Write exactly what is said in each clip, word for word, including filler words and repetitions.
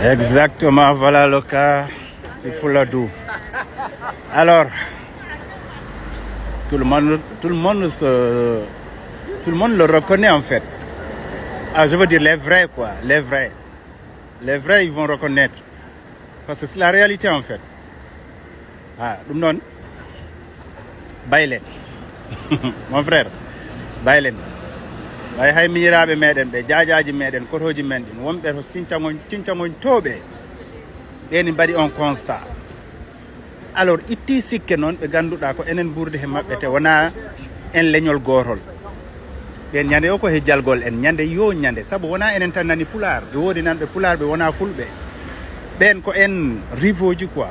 Exactement, voilà le cas du Fouladou. Alors, tout le monde, tout le monde se, tout le monde le reconnaît en fait. Ah, je veux dire les vrais quoi, les vrais. Les vrais, ils vont reconnaître. Parce que c'est la réalité en fait. Ah, ɗum noon, baylen. Mon frère, baylen. Ɓay hay miñiraaɓe meɗen ɓe, jaajaaji meɗen, kotooji men ɗin, wonɓe to cincaŋoñ, cincaŋoñ tooɓe, ɓeeni mbaɗi on constat. Alors, itti sikke noon ɓe ngannduɗaa ko enen mbuurdi he maɓɓe te wonaa en leñol gootol. Ɓen ñande o ko he jalgol en, ñande yo ñande, sabu wonaa enen tan nani pulaar, ɓe woodi nan ɓe pulaar, ɓe wonaa fulɓe. Ɓen ko en rivaux ji quoi.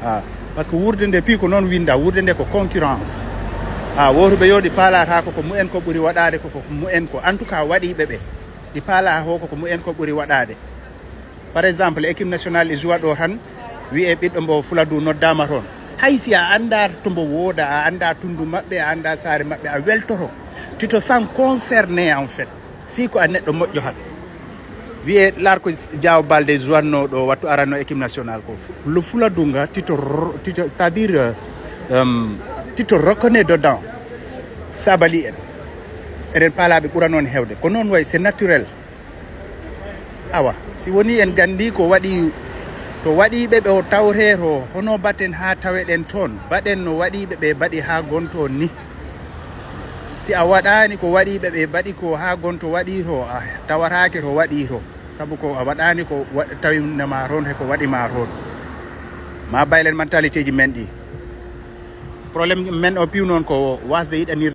Ah, parce que wuurde nde pii ko noon winda, wuurde nde ko concurrence. Ah, wootuɓe yo ɗi paalata ko ko mumen ko ɓuri waɗaade, ko ko mumen ko. En tout cas, waɗiiɓe ɓe, ɗi paala ko ko ko mumen ko ɓuri waɗaade. Par exemple, équipe nationale e joua ɗo tan, wiyee ɓiɗɗo mbo Fuladu noddaama toon. Hay si a anndaa to mbo wooda, a anndaa tunndu maɓɓe, a anndaa saare maɓɓe, a weltoto. Tu te sens concerné en fait. Si ko a neɗɗo moƴƴo tan. Wiyee Larko Diaw Balde jouatno ɗo wattu aranno équipe nationale ko. Fu-, lo Fuladu nga, tu te ro-, tu te, c'est-à-dire, euh, euh, tu te reconnais dedans. Sabali en. Eɗen paalaaɓe ɓura noon heewde. Ko noon wayi, c'est naturel. Awa, si woni en nganndi ko waɗi, to waɗiiɓe ɓe o tawree to, hono mbaɗten haa taweɗen toon, mbaɗen no waɗiiɓe ɓe mbaɗi haa ngon toon ni. Si a waɗaani ko waɗiiɓe ɓe mbaɗi ko haa ngon to waɗi to, a tawataake to waɗi to. Sabu ko a waɗaani ko wa-, tawinama toon, he ko waɗi ma toon. Ma baylen mentalité ji men ɗi. Problème men o piiw noon ko wasde yiɗanir